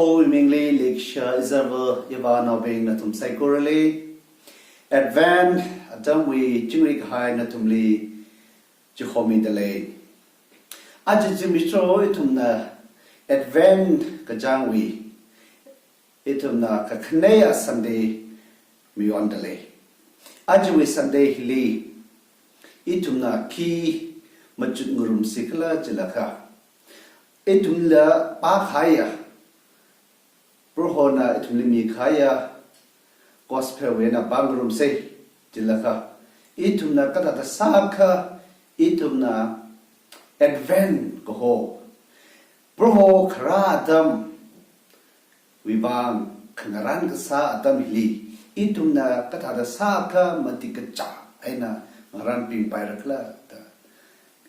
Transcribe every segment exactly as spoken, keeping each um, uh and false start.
Prohowui mingli leikashiya izarva ivānaobing nathum saikorali Advent atamwui chingri kahai nathumli chihomidalei. Aja zimiksho ithumna Advent kachāngwui ithumna kakhanea Sunday mayondalei. Ajawui Sunday hili ithumna khi machut ngarumsi khala jilakha, ithumla pākahaiya, Prohona ithumli mikahaiya Gospel wui eina pāngarumsei jilakha, ithumna kathāda sākha ithumna Advent kaho, Proho kharā atamwui vang khangarān kasā atam hili ithumna kathāda sākha matik kachā eina ngarānpingpaira khala da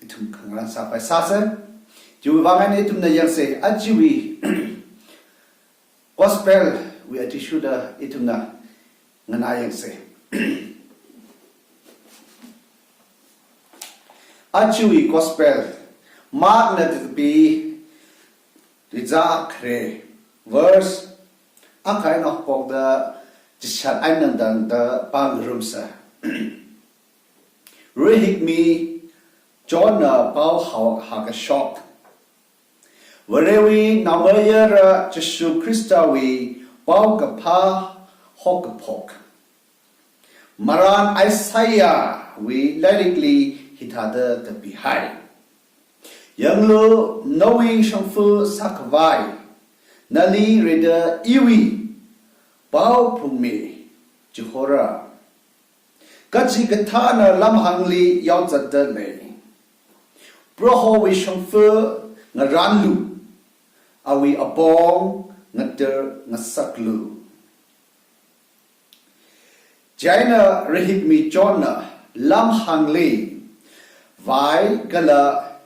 ithum khangarān sāpai sāsa. Chiwui vang eina ithumna yangsei, ajawui Gospel wui athishurda ithumna nganā yangsei. Ajawui Gospel, Markna kakapi, rizā khare, verse akha eina haophokda chishat eina tangda pāngarumsa. Rahikmi Johnna pao hao hakashok. Varewui Naomayara Jishu Khristawui paokaphā haokaphok. Marān Isaiahwui lairikli hithāda kapihai. Yanglu, nawui shongfa sākhavai, nali rida iwui paophungmi chihora. Kachikathāna lamhāngli yaozatda lei. Prohowui shongfa ngarānlu, awui apong ngatar ngasaklu. Chieina Rahikmi Johnna lamhāngli vai kala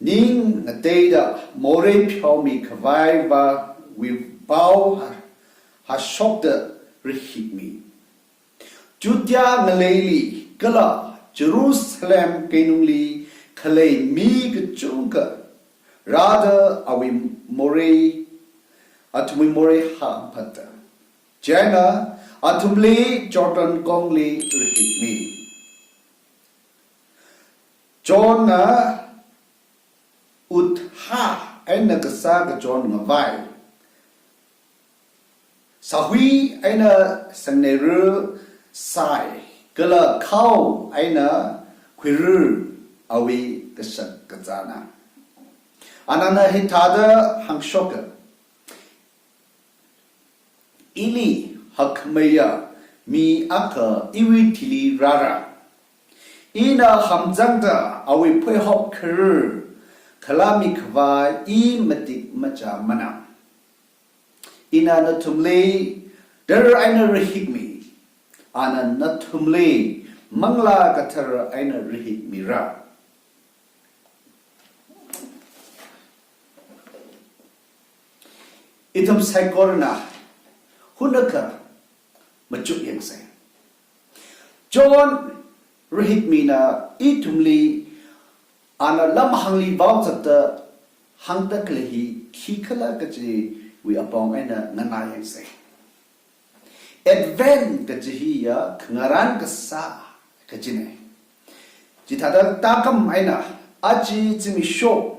ning ngateida morei pheomi khavai vāwui pao ha, hashokda rahikmi. Judea ngaleili kala Jerusalem keinungli khalei mi kachungkha rāda awui morei, athumwui morei hāngphatta. Chieina athumli Jordan kongli rahikmi. Johnna uthā eina kasā kachon ngavai. Sāhui eina sangneira sai, kala khao eina khuira awui kashak kazāna. Anana hithāda hāngshoka. Ili hakkhameiya mi akha iwui thili rāra. Ina hamzangda awui pheihop kharar khalāmi khavai i matik machāmana. Ina nathumli tara eina rahikmi, ana nathumli Manglā Kathara eina rahikmira. Ithum saikorana hunakha machuk yangsei. John rahikmina ithumli ana lamhāngli vaozatda hāngda khalei hi khikhala kajiwui apong eina nganā yangsei. Advent kaji hiya khangarān kasā kajina. Chithāda tākam eina aja zimiksho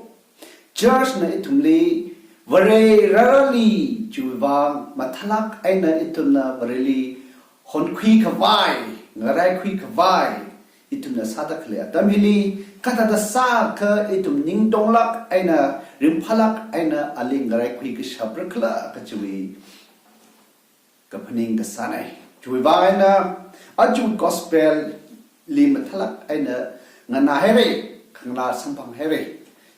churchna ithumli Vare rarali chiwui vang mathālāk eina ithumna Vareli honkhui khavai, ngaraikhui khavai, ithumna sāda khalei atam hili, kathāda sākha ithum ningtonglāk eina, ringphālāk eina ali ngaraikhui kashapra khala kajiwui kaphaning kasāna. Chiwui vang eina, aja gospel li mathālāk eina nganāhaira, khanganā samphanghaira.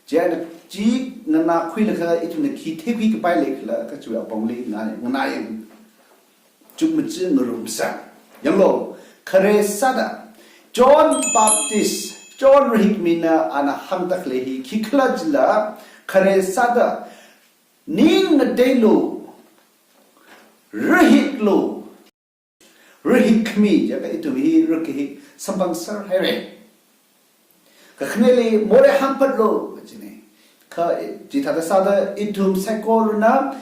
Chieina chi nganākhuilaga ithumna khi theikhui kapai leikhala kajiwui apongli nganā, nganā yang. Chukmaja ngarumsa. Yanglu, khare sāda, John Baptist, John rahikmina ana hāngda khalei hi khikhala jila, khare sāda, ning ngateilu, rahiklu, rahikmi, ya ka ithum hi rahik samphangsar haira. Kakhaneli morei hāngphatlu, kajina. Kha, chithāda sāda ithum saikorana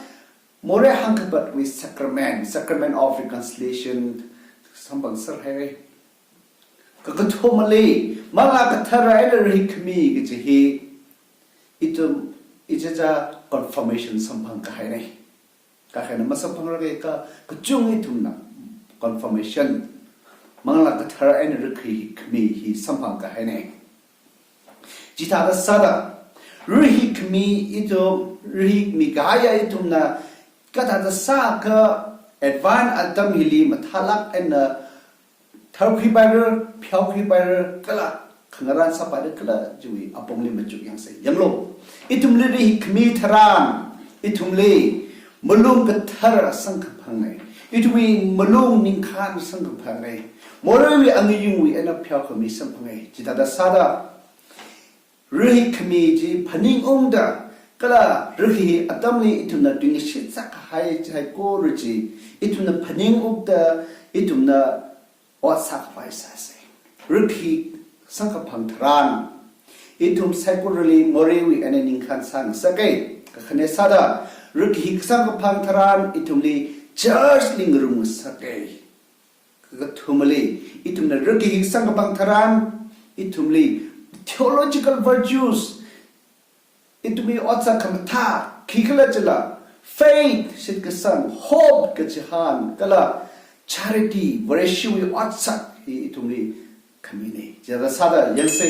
Morei hāngkapatwui sacrament, Sacrament of Reconciliation, samphangser haira. Kakathumali, Manglā Kathara eina rahikkhami kaji hi, ithum, ichicha confirmation samphang kahaina. Kahaina masamphangra kha, kachung ithumna confirmation, Manglā Kathara eina rahikkhami hi samphang kahaina. Chithāda sāda, rahikkhami ithum, rahikmi kahaiya ithumna, kathāda sākha Advent atam hili mathālāk eina tharkhuipaira, pheokhuipaira kala, khangarān sāpaira kala, chiwui apongli machukyangsa. Yanglu, ithumli rahikkhami tharan, ithumli malung kathara samkaphanga. Ithumwui malung ningkhān samkaphanga. Moreiwui angayungwui eina pheokhami samphanga. Chithāda sāda, rahikkhami chi phaningungda, kala rahi atamli ithumna tuingashit sākahai saikora chi, ithumna phaningungda, ithumna ot sākhavai sāsa. Rahi samkaphang tharan, ithum saikorali moreiwui eina ningkhān sāngasaka. Kakhane sāda, rahi samkaphang tharan, ithumli church li ngarumngasaka. Kakathumali, ithumna rahi samkaphang tharan, ithumli theological virtues, ithumwui otsak khamathā, khikhala chila, faith, shitkasang, hope, kachihān, kala charity, Vareshiwui otsak hi ithumli khamina. Chithāda sāda yangsa,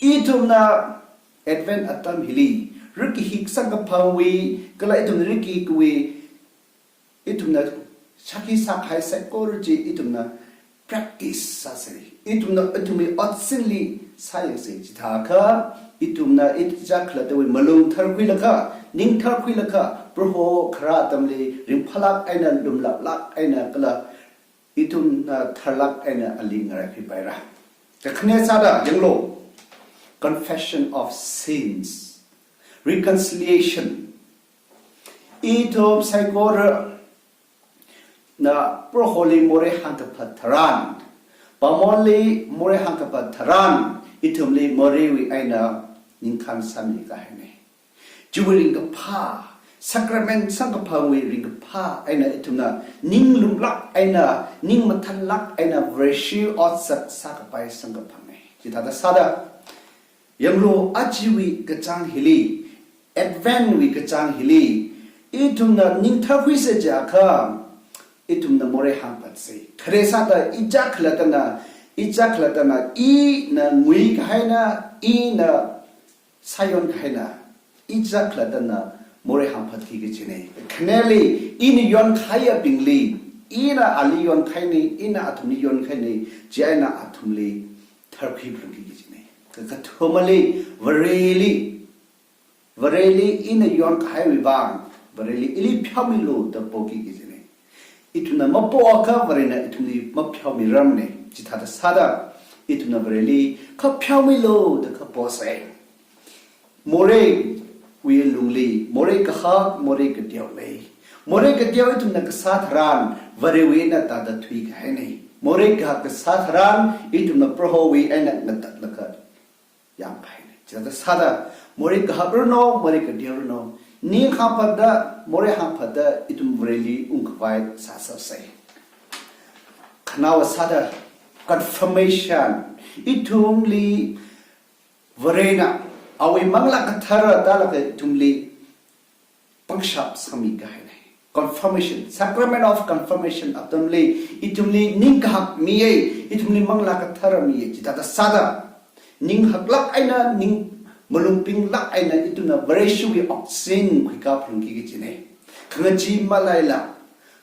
ithumna Advent atam hili, rahi samkaphangwui, kala ithum rahikkhamiwui, ithumna shākhi sākahai saikora chi ithumna practice sāsa. Ithumna, ithumwui otsinli sāyangsa. Chithākha, ithumna ichicha khalattawui malung tharkhuilaga, ning tharkhuilaga, Proho kharā atamli ringphālāk eina, lumlaplāk eina kala, ithumna tharlāk eina ali ngaraikhuipaira. Kakhane sāda yanglu, confession of sins, reconciliation. Ithum saikorana Proholi morei hāngkaphat tharan, pāngmonli morei hāngkaphat tharan, ithumli moreiwui eina ningkhān sāmi kahaina. Chiwui ringkaphā, sacrament samkaphangwui ringkaphā eina ithumna ninglumlāk eina, ning mathānlāk eina Vareshi otsak sākapai samkaphanga. Chithāda sāda, yanglu, ajawui kachāng hili, Advent wui kachāng hili, ithumna ning tharkhuisa jiakha, ithumna morei hāngphatsa. Khare sāda ichicha khalattana, ichicha khalattana, ina ngui kahaina, ina sāyon kahaina, ichicha khalattana morei hāngphatki kajina. Khaneli, ina yon kahaiyabingli, ina ali yon kahaina, ina athumli yon kahaina, chieina athumli tharkhui phalungki kajina. Kakathumali, Vareli, Vareli ina yon kahaiwui vang, Vareli ili pheomilu da poki kajina. Ithumna mapoakha Varena ithumli mapheomirarmana. Chithāda sāda, ithumna Vareli kha pheomilu da kha posa. Moreiwui lungli, morei kahak, morei kateo lei. Morei kateo ithumna kasā tharan, Varewui eina tāda thuikahaina. Morei kahak kasā tharan, ithumna Prohowui eina ngatatlaga yāmkahaina. Chithāda sāda, morei kahak ranu, morei kateo ranu, ning hāngphatda, morei hāngphatda, ithum Vareli ungkhavai sāsāsa. Khanaowa sāda, confirmation, ithumli Varena, awui Manglā Kathara tālaga ithumli pangshap sāmi kahaina. Confirmation, Sacrament of Confirmation atamli, ithumli ning kahak miya, ithumli Manglā Kathara miya, chithāda sāda, ning haklāk eina, ning malung pinglāk eina, ithumna Vareshiwui otsin khuikā phalungki kajina. Khangachee malaila,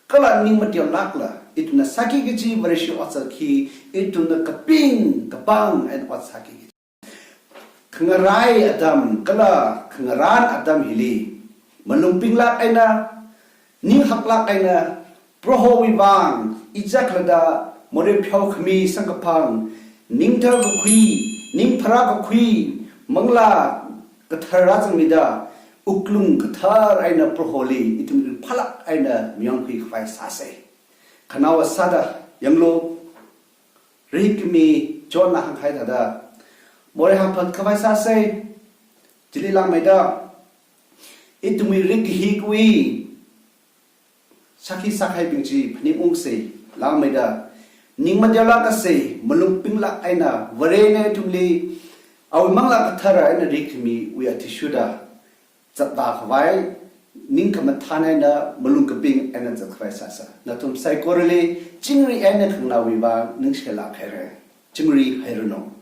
kala ning mateolākla, ithumna sāki kaji Vareshi otsak hi, ithumna kaping kapāng eina ot sāki kaji. Khangarai atam, kala khangarān atam hili, malung pinglāk eina, ning haklāk eina, Prohowui vang, ichicha khalatta morei pheokhami samkaphang, ning tharkakhui, ning pharākakhui, Manglā Kathara zangmida, wuklung kathar eina Proholi, ithum ringphālāk eina mayongkhui khavai sāsa. Khanaowa sāda, yanglu, rahikhami Johnna hāngkahai thāda, morei hāngphat khavai sāsa, chili langmeida, ithumwui rahikhami Sakhi sākahaibing chi phaningungsa, langmeida ning mateolāksa, malung pinglāk eina Varena ithumli awui Manglā Kathara eina rikhamiwui athishurda zatda khavai, ning khamathān eina malung kaping eina zatkhavai sāsa. Nathum saikorali chingri eina khanganāwui vang ningshilāk haira. Chingri hairanu.